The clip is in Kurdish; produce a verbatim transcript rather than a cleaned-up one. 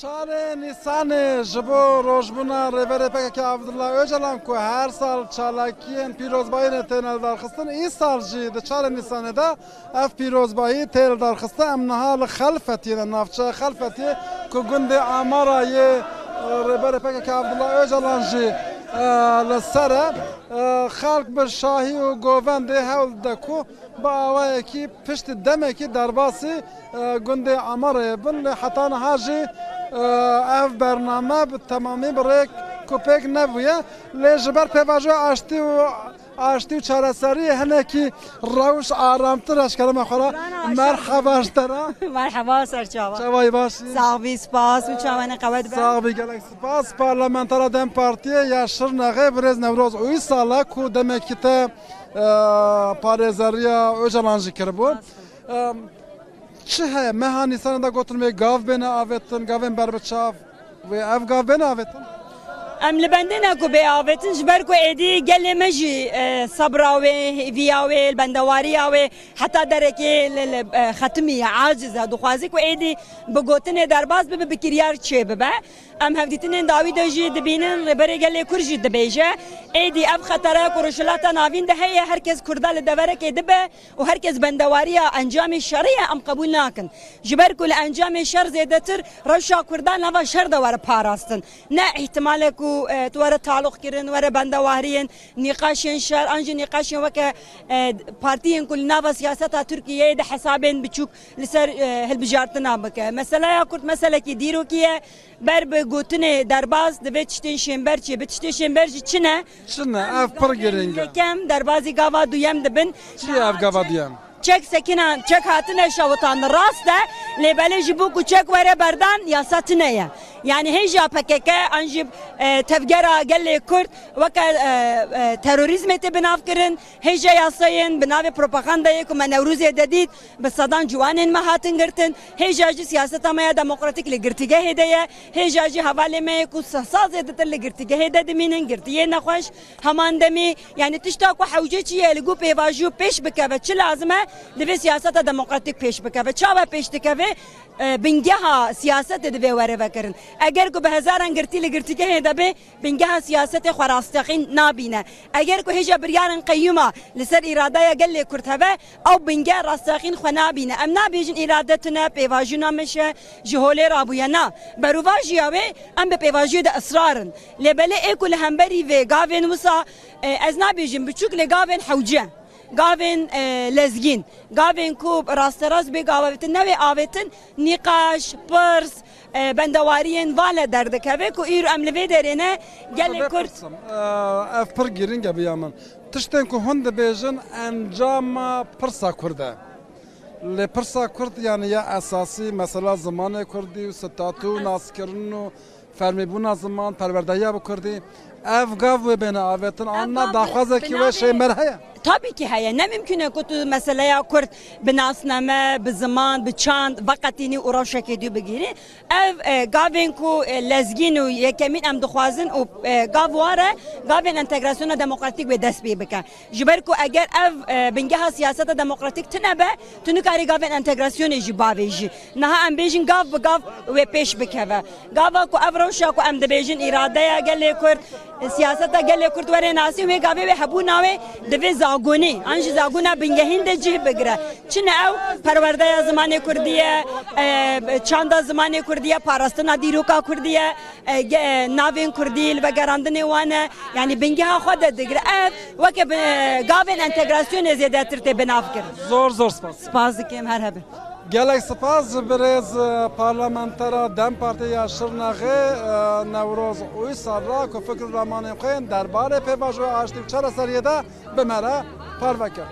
Çarê Nîsanê ji bo rojbûna Rêberê P K K Abdullah Ocalan ku her sal çalakiyên pîrozbayî ne têne lidarxistin, îsal jî di çarê Nîsanê de ev pîrozbayî tê lidarxistin. Em niha li Xelfetiyê ne, navçeya Xelfetiyê ku gundê Amara yê, e, Rêberê P K K Abdullah Ocalan jî, e, li ser e. E, xelk bi şahî û govendê hewl dide ku bi awayekî piştî demekî derbasî, e, gundê Amarayê bin, lê heta niha jî, e, ev bername bi temamî bi rêk ku pêk nebûye. Lê ji ber pêvajoya aştî û, aştî û çareseriyê hinekî rewş aramtir e ji kerema xwe re. Merhaba ji te re. Merhaba, ser çava. Çavayî baş î? Sax bî, spas û çawanê qewet be. Sax bî, gelek spas. Parlamentera DEM Partiyê ya Şirnexê birêz Newroz Uysal e ku demekî te e, parêzeriya Ocalan jî kiribû. E, çi heye? Meha Nîsanê de gotin wê gav bêne avêtin, gavên berbiçav. Wê ev gav bêne avêtin? Em li bendê ne ku bê avêtin, ji ber ku êdî gelê me jî, e, sebra wê, hêviya wê, bendewariya wê, heta derekê li, li, e, xetimiye, aciz e. Dixwaze ku êdî bi gotinê derbas bibe, bi kiryar çêbibe. Em hevdîtinên dawî de jî dibînin, Rêberê Gelê Kurd jî dibêje, êdî ev xetere ku Rojhilata Navîn de heye, her kes Kurda li deverekê dibe û her kes bendewariya encamê şerê ye, em qebûl nakin. Ji ber ku li encamê şer zêdetir rewşa Kurdan nava şer de were parastin. Ne îhtimal e ku, e, tu were taloq kirin, were bendewariyên nîqaşên şer, an jî nîqaşên weke, e, partiyên ku li nava siyaseta Tirkiyeyê de hesabên biçûk li ser, e, hilbijartina bike. Meseleya Kurd meselekî dîrokî ye. Ber bi gotinê derbas divê tiştên şênber çêbe. Tiştê şênber jî çi ne? Çi ne? Ev pir girîng e. Yekem, derbazî gava duyem dibin. Çi ye ev gava duyem? Çek sekînan, çek hatine şewitandin, rast e. Lê belê ji bo ku çek were berdan, yasa tune ye. Yanî hêja P K K an jî, e, tevgera gelê Kurd weke, e, e, terorîzmê tê binavkirin. Hêja yasayên bi navê propagandayê ku me Newrozê de dît, bi sedan ciwanên me hatin girtin. Hêja jî siyaseta me ya demokratîk li girtîgehê de ye. Hêja jî hevalê me yê ku seh sal zêdetir li girtîgehê de dimînin, girtiyê nexweş heman demî. Yanî tişta ku hewce çi ye, li ku pêvajoyê pêş bikeve, çi lazim e, divê siyaseta demokratîk pêş bikeve. Çawa pêş dikeve? E, bingeha siyasetê divê were vekirin. Eger ku bi hezaran girtî li girtîgehê de be, bingeha siyasetê xwe rasteqîn nabîne. Eger ku hêja biryarên qeyûma li ser îradeya gelê Kurd hebe, ew binge rasteqîn xwe nabîne. Em nabêjin îrade tune, pêvajoya meşe ji holê rabûye. Na, berovajîya wê, em bi pêvajiyê de israr in. Lê belê ê ku li hemberî vê gavên wisa, e, ez nabêjim biçûk, lê gavên hewce, gavên, e, lezgîn, gavên ku rasterast bê gav avêtin, newê avêtin, nîqaş, pirs, e, bendewariyên vale derdikeve ku îro em li vê derê ne, gelê Kurd. Bipirsim, e, ev pir girîng e biya min. Tiştên ku hûn dibêjin encama pirsa Kurd e. Lê pirsa Kurd, yanî ya esasî, mesela zimanê Kurdî û statû û naskirin û fermîbûna ziman, perwerdehiya bi Kurdî, ev gav wê bêne avêtin, an na daxwazekî wê şêmer heye? Tabii ki heye. Ne mimkun e ku tu meseleya Kurd bi nasname, bi ziman, bi çand veqetînî û rewşekê dû bigihînî. Ev, e, gavên ku, e, lezgîn û yekemîn em dixwazin û, e, gav war e, gavên entegrasyona demokratîk wê dest pê bike. Ji ber ku eger ev, e, bingeha siyaseta demokratîk tune be, tu nikarî gavên entegrasyonê jî bavêjî. Niha em bêjin gav bi gav wê pêş bikeve. Gava ku ev rewşa ku em dibêjin îradeya gelê Kurd, siyaseta gelê Kurd were nasîn, wê gavê wê hebûna wê di vê zagonê, an jî zagona bingehîn de cih bigire. Çi ne ew perwerdeya zimanê Kurdî ye, e, çanda zimanê Kurdî ye, parastina dîroka Kurdî ye, e, ge-, e, navên Kurdî, li vegerandinê wan e. Yanî bingeha xwe de digire. Ev weke bi, gavên entegrasyonê zêdetir tê binavkirin. Zor zor spas. Spas dikim, her hebe. Gelek spas ji birêz, e, parlamentera DEM Partiyê ya Şirnexê, e, Newroz Uysal re ku fikr û ramanên xwe yên derbarê pêvajoya aştî û çareseriyê de bi me re parve kir.